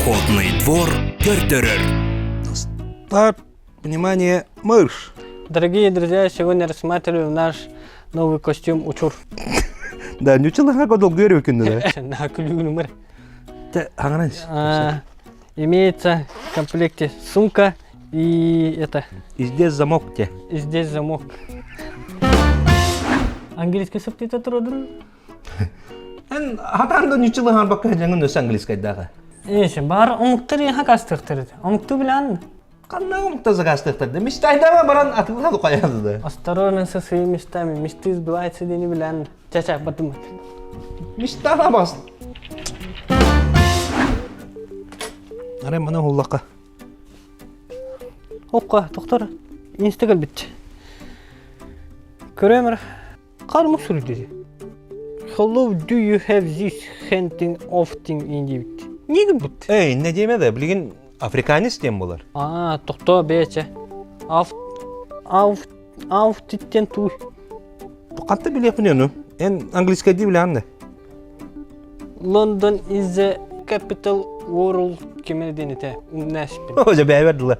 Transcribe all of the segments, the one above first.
Походный двор көрдөрөр. Старт, внимание, марш! Дорогие друзья, сегодня рассматриваем наш новый костюм Учур. Да, нючалаха долгуер күндү да. На күлүгүнүмөр. Те аңаран. Имеется в комплекте сумка и это. И здесь замок те. И здесь замок. Английский субтитр турудун. Эн хатан да нючалахан бакка жаңын өс английскайдағы. Эше бар омуктар яха кастыктыр. Омукту билан. Ханна омукта заказтыктар. Мечтайдама баран атылады каяды да. Осторожно со своими мечтами. Мечты сбываются дени билан. Чача батым. Мечтана бас. Арай мана хуллака. Окка, токтор. Инста кэлбит. Көрөмөр. Кармык сүрдү. Hello, do you have this hunting of thing in диэбит. Не гыммыт? Эй, не диэмэ да, билигин африканец диэн буолар. Аа, тохтоо бэйэчэ. Ауф ауф ауф титтен туу. Ханта билиэхпин ону? Эн английскайдыы билэҕин да? London is the capital world кимэ диэн этэ умнээспин. О, дьэ бэйэбэр дылы.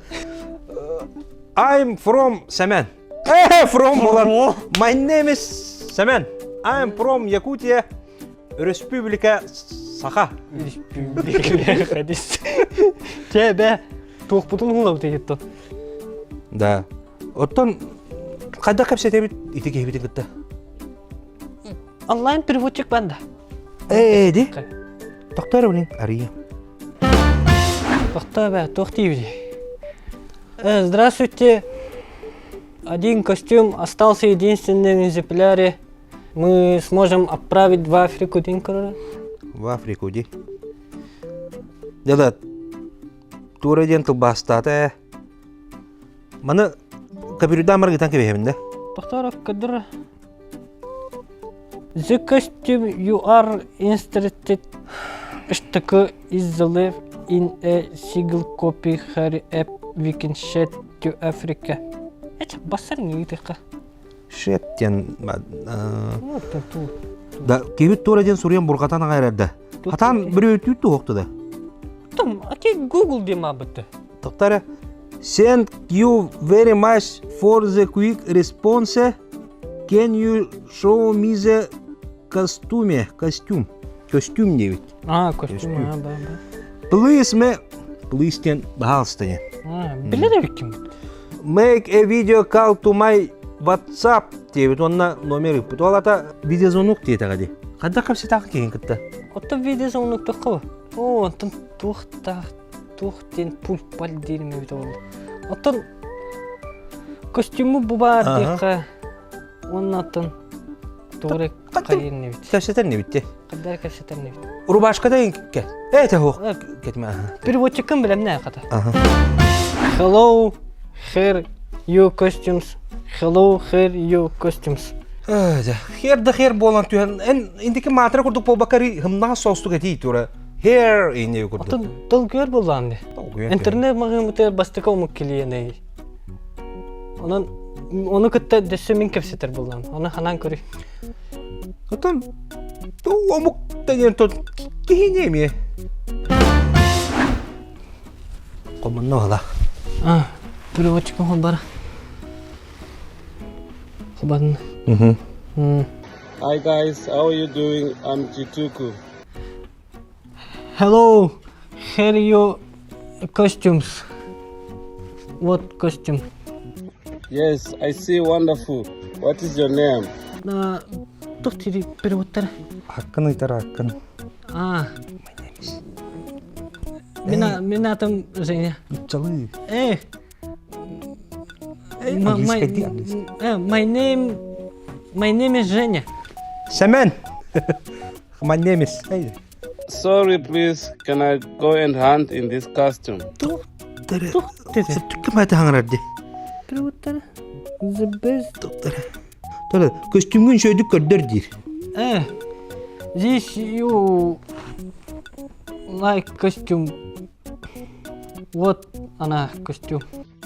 I'm from Сэмэн. Э, from буолар. My name is Сэмэн. I'm from Якутия, Өрөспүүбүлүкэ Саха. Өрөспүүбүлүкэ Чэ, бэ, туохпутун улабыт егеттон. Да. Оттон хайдах кэпсэтэбит ити киһибитин кытта? Онлайн переводчик банда. Ээ, ди. Тохтоор блин, ария. Тохтоо бэ, туох диибит? Здравствуйте. Один костюм остался единственным в экземпляре. Мы сможем отправить в Африку дин көрөрө. В Африку ди. Да-да. Тура диэн тылбаастаата ээ. Маны кабирюда маргытан кэбиһэбин да? Тохторов кадр. The costume you are interested штык is the live in a single copy hurry up we can shed to Africa. Это басар не ыытыхха. Шет диэн да киһибит туора диэн суруйан бурҕатан аҕай эрэрдэ. Хатаан бүрүөтүү туһукту да. Том, а ти Google дима бытты. Тоқтары Thank you very much for the quick response. Can you show me the costume? Костюм. Костюм диэбит. А, костюм, а, да, да. Please me... Please диэн баһаалыста диэн. А, билэр эбиккин. Make a video call to my WhatsApp диэбит уонна номер ыыппыт. Ол ата видеозвонок диэтэҕэ дии. Хайдах кэпсэтэх киһин кытта? Оттон видеозвонок тоххо. Оо, онтон туохтаах туох диэн пульпаль диирим эбитэ буолла. Оттон костюму бу баар диэххэ уонна оттон тугу хайыыр эбит. Кэпсэтэр эбит дии. Хайдах кэпсэтэр эбит. Рубашкада кэ. Э, тэһуох. Кетме. Переводчиккын билэмнэ хата. Hello, here you costumes. Hello, here you costumes. Хер да хер буолан түһэн эн индики маатыра курдук буолбакка хымнаҕас соостук этии тура Here инне курдук. Оттон тыл буоллаан дии. Интернет маҕаһыыммытыгар бастакы омук килиэнэй. Онон ону кытта дөссө мин кэпсэтэр буоллаам. Ону ханаан көрүй. Оттон тул омук деген тот киһини эмиэ. Хомунна ола. А, переводчиком хонбара. Хобан. Hi guys, how are you doing? I'm Chituku. Hello, here your costumes. What costume? Yes, I see wonderful. What is your name? На туох дири переводтара? Аккын ыйтар аккын. А. Мин мин атым Женя. Нуччалыы. Э. My, my name my name is Женя. Сэмэн. My name is. Sorry, please, can I go and hunt in this costume? Түккүм аты хаҥарар дии. The best. Тола көстүүмҥүн шөйдүк көрдөр диир. Э, здесь you like costume. Вот она, костюм.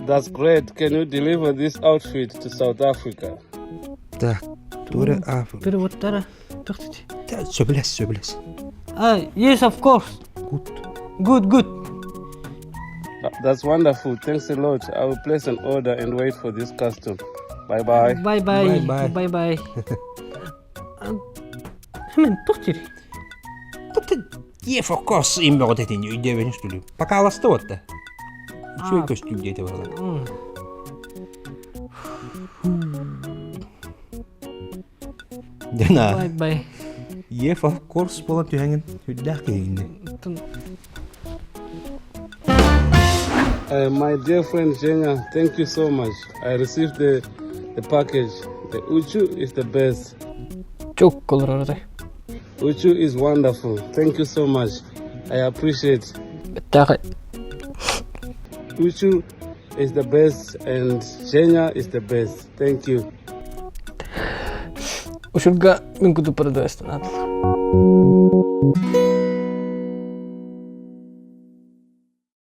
That's great. Can you deliver this outfit to South Africa? Так, тура Африка. Переводтара. Тохтите. Сөбүлэс, сөбүлэс. А, yes, of course. Good. Good, good. That's wonderful. Thanks a lot. I will place an order and wait for this custom. Bye bye. Bye bye. Bye-bye. Bye bye. Мен тух дири? Еф of им бөҕөтө этин өйдөөбөнүс түлү. Покаласты вот Үчүгэй көстүүм диэтэ буолар. Дена. Bye bye. Еф of course буолан түһэҥин үрдээх киһигинни. Uh, my dear friend Jenga, thank you so much. I received the, the package. The Uchu is the best. Çok olur orada. Uchu is wonderful. Thank you so much. I appreciate. Бэттээхэй. Uchu is the best and Zhenya is the best. Thank you. Учурга мин куту продавецтан.